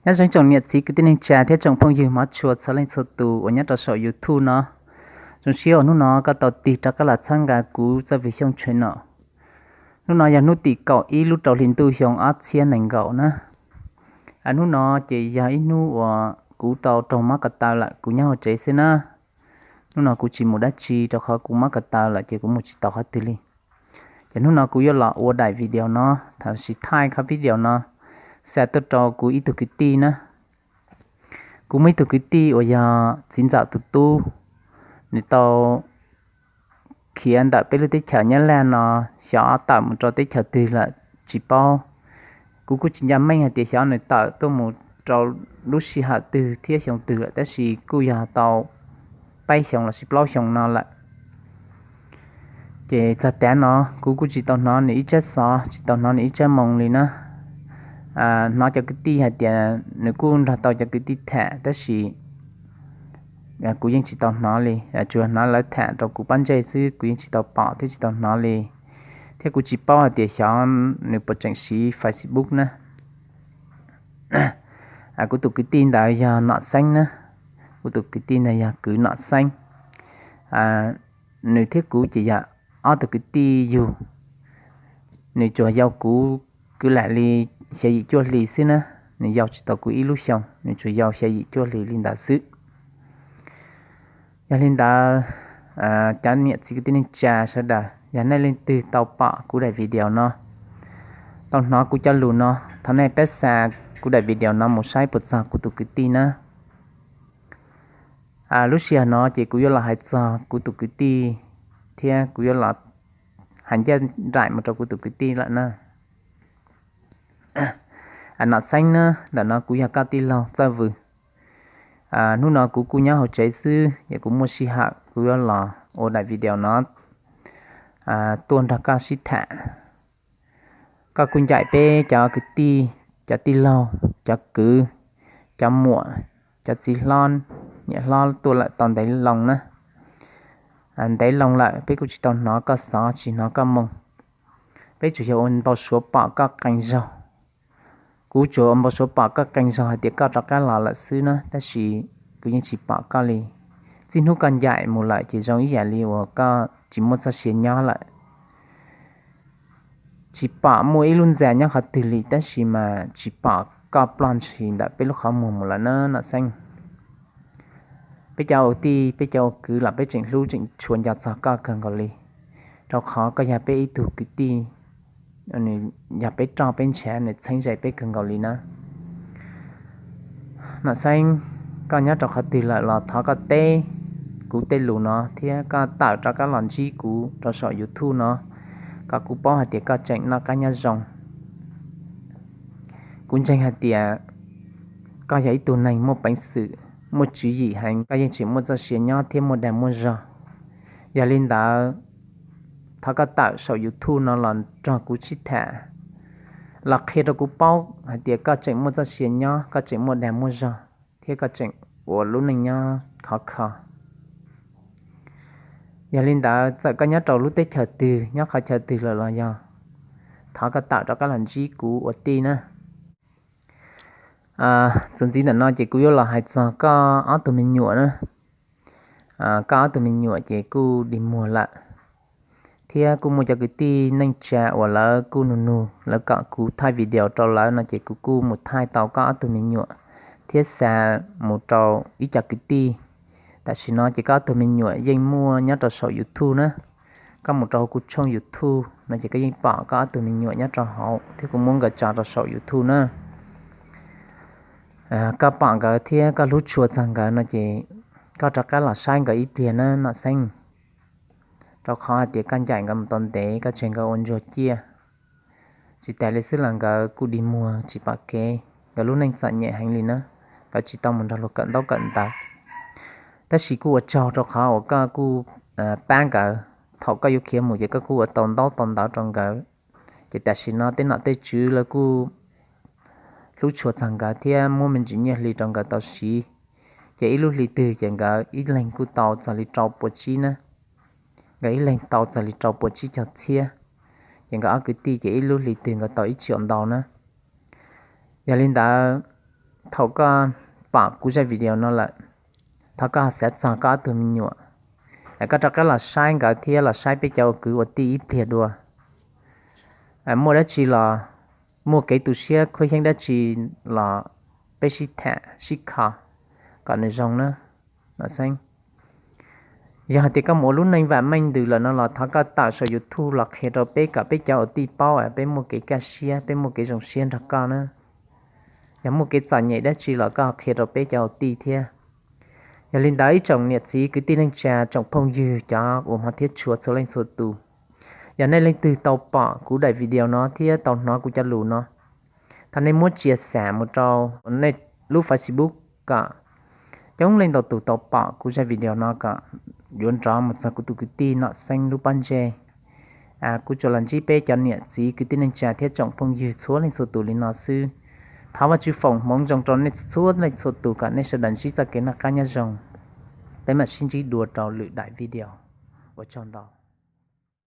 Nyob zoo tsoom niam txiv kwv tij neej tsa thiab tsoom phooj ywg hmov tshua txhua leej txhua tus uas nyob rau saum YouTube no. Zoo siab uas hnub no koj tau tig rov qab los txhawb nqa kuv Txawj Vwm Xyooj channel no. Hnub no yog hnub tim kaum ib lub rau hli ntuj xyoo ob txhiab nees nkaum na. Hnub no ces yog ib hnub uas kuv tau raug mob ko taw lawm, kuv nyob hauv tsev xwb na. Hnub no kuv tsis mus dab tsi rau qhov kuv mob ko taw lawm ces kuv mus tsis tau qhov twg li. Ces hnub no kuv yuav los ua daim video no, thaum sis thaij qhov video no xa tuaj rau kuv ib tug kwv tij na. Kuv muaj ib tug kwv tij uas yog txiv ntxawm tus tub, nws tau khiav ntawm peb lub teb chaws Nyab Laj no xyov tawm mus rau teb chaws twg lawm tsis paub. Kuv kuj tsis nco meej hais tias xyov nws tawm tuaj mus rau lub sij hawm twg thiab xyoo twg lawm, tab sis kuj yog tau peb xyoo los sis plaub xyoo no lawm. Ces txog tav no kuv kuj tsis tau hnov nws ib tsab xov, tsis tau hnov nws ib tsab moo li na. Hnov cov kwv tij hais tias nws kuj nrog tau cov kwv tij tham, tab sis kuv yeej tsis tau hnov li, tsuas hnov lawv tham rau kuv pob ntseg xwb, kuv yeej tsis tau pom thiab tsis tau hnov li. Thiab kuv tsis paub hais tias xyov nws puas tseem siv Facebook na. Kuv tus kwv tij ntawd yog Nom Xeeb na, kuv tus kwv tij ntawd yog kwv Nom Xeeb. Nws thiab kuv ces yog ob tug kwv tij yug, nws tsuas yau kuv kwv lam li xya yim cuaj hli xwb na, nws yau tsis tau kuv ib lub xyoo, nws tsuas yau xya yim cuaj hli li ntawd xwb. Yog li ntawd, cov niam txiv kwv tij neej tsa sawv daws, yog nej leej twg tau pom kuv daim video no, tau hnov kuv cov lus no, thov nej pab xa kuv daim video no mus saib puas txog kuv tus kwv tij na. Lub sij hawm no ces kuv yuav los hais txog kuv tus kwv tij, thiab kuv yuav los hais ncaj nraim mus rau kuv tus kwv tij lawm na. Nom Xeeb na, ntawm no kuv yog koj tij laug Txawj Vwm. Hnub no kuv kuj nyob hauv tsev xwb, ces kuv muaj sij hawm kuv yuav los ua daim video no tuaj nrog koj sib tham. Koj kuj ncaim peb cov kwv tij, cov tij laug, cov kwv, cov muam, cov txiv hlob, niam hlob tuaj lawm tau ntev loo na. Ntev loo lawm peb kuj tsis tau hnov koj xov tsis hnov koj moo. Peb tsuas yog ua npau suav pom koj qee zaug. Kuv tsuas ua npau suav pom koj qee zaug hais tias koj rov qab los lawm xwb na, tab sis kuv yeej tsis pom koj li. Txij hnub koj ncaim mus lawm ces zoo ib yam li uas koj tsis muaj txoj sia nyob lawm. Tsis pom muaj ib lub ntxa nyob qhov twg li, tab sis mas tsis pom koj ploj ntshis ntawm peb lub qhov muag mus lawm na Nom Xeeb. Peb cov ua tij peb cov ua kwv los peb tseem hlub tseem tshua nco txog koj kawg nkaus li, rau qhov koj yog peb ib tug kwv tij, nws yog peb roj peb ntshav, nws txheeb ze peb kawg nkaus li na. Nom Xeeb, koj nyob rau qhov twg lawm los thov koj teb kuv tej lus no thiab koj tawm rov qab los ntsib kuv rau saum YouTube no, kom kuv paub hais tias koj tseem noj qab nyob zoo. Kuv ntseeg hais tias koj yog ib tug neeg muaj peev xwm, muaj tswv yim heev, koj yeej tseem muaj txoj sia nyob thiab muaj dag muaj zog. Yog li ntawd, thov koj tawm saum YouTube no los nrog kuv sib tham, los qhia rau kuv paub hais tias koj tseem muaj txoj sia nyob, koj tseem muaj dag muaj zog, thiab koj tseem ua lub neej nyob khov kho. Yog li ntawd, txawm koj nyob rau lub teb chaws twg, nyob qhov chaw twg lawm los yog, thov koj tawm rov qab los ntsib kuv ua tij na. Txuas ntxiv ntawm no ces kuv yuav los hais txog koj ob tug me nyuam na. Koj ob tug me nyuam ces kuj dig muag lawm, thiab kuj muaj cov kwv tij neej tsa uas lawv kuj nug nug, lawv kom kuv thaij video rau lawv no ces kuv kuj mus thaij tau koj ob tug me nyuam, thiab xa mus rau ib co kwv tij. Tam sim no ces koj ob tug me nyuam yeej muaj nyob rau saum YouTube na. Koj mus rau hauv kuv tshooj YouTube no ces koj yeej pom koj ob tug me nyuam nyob rau hauv, thiab kuv muab nkawd tso rau saum YouTube na. Koj pom nkawd thiab koj hlub tshua txog nkawd no ces koj rov qab los saib nkawd ib pliag na Nom Xeeb, rau qhov hais tias koj ncaim nkawd mus tau ntev, koj tseg nkawd ua ntsuag ciaj. Tsis tas li xwb los nkawd kuj dig muag tsis pom kev, nkawd lub neej txom nyem heev li na, nkawd tsis tau mus nrog luag kawm ntaub kawm ntawv. Tab sis kuj ua tsaug rau qhov uas koj kuj pab nkawd, thaum koj yuav khiav mus ces koj kuj ua tau ntaub tau ntawv rau nkawd. Ces tam sim no tej nom tej tswv lawv kuj hlub tshua txog nkawd thiab muab me ntsis nyiaj hli rau nkawd tau siv. Ces ib lub hli twg ces nkawd ib leeg kuj tau txog li rau pua tsib na. Nkawd ib leeg tau txog li rau pua tsib caug txhiab. Ces nkawd ob kwv tij ces ib lub hli twg nkawd tau ib tsi ntau na. Yog li ntawd, Thaum koj pom kuv zaj video no lawm, thov koj ho xav txog koj ob tug me nyuam, koj rov qab los saib nkawd thiab los saib peb cov ua kwv ua tij ib pliag dua. Muaj dab tsi los, muaj kev tu siab khuab yeeb dab tsi los peb sib tham sib kho kom nws zoo na. Yog hais tias koj mus ua lub neej vam meej ntws lawm no los thov koj tawm saum YouTube los qhia rau peb kom peb cov ua tij paub peb muaj kev kaj siab, peb muaj kev zoo siab nrog koj na. Yog muaj kev txom nyem dab tsi los koj qhia rau peb cov ua tij thiab. Yog li ntawd ib tsoom niam txiv kwv tij neej tsa tsoom phooj ywg cov uas hmov thiab tshua txhua leej txhua tus, yog nej leej twg tau pom kuv daim video no thiab tau hnov kuv cov lus no, thov nej muab tsia xam mus rau nej lub Facebook kom coob leej ntau tus tau pom kuv zaj video no kom yuav nrov mus txog kuv tus kwv tij Nom Xeeb lub pob ntseg. Kuv tsuas los ntsib peb cov niam txiv kwv tij neej tsa thiab tsoom phooj ywg txhua leej txhua tus li no xwb. Thov Vajtswv foom hmoov zoo rau nej txhua leej txhua tus kom nej sawv daws ntsib txoj kev noj qab nyob zoo. Peb mam sib ntsib dua rau lwm daim video. Ua tsaug ntau.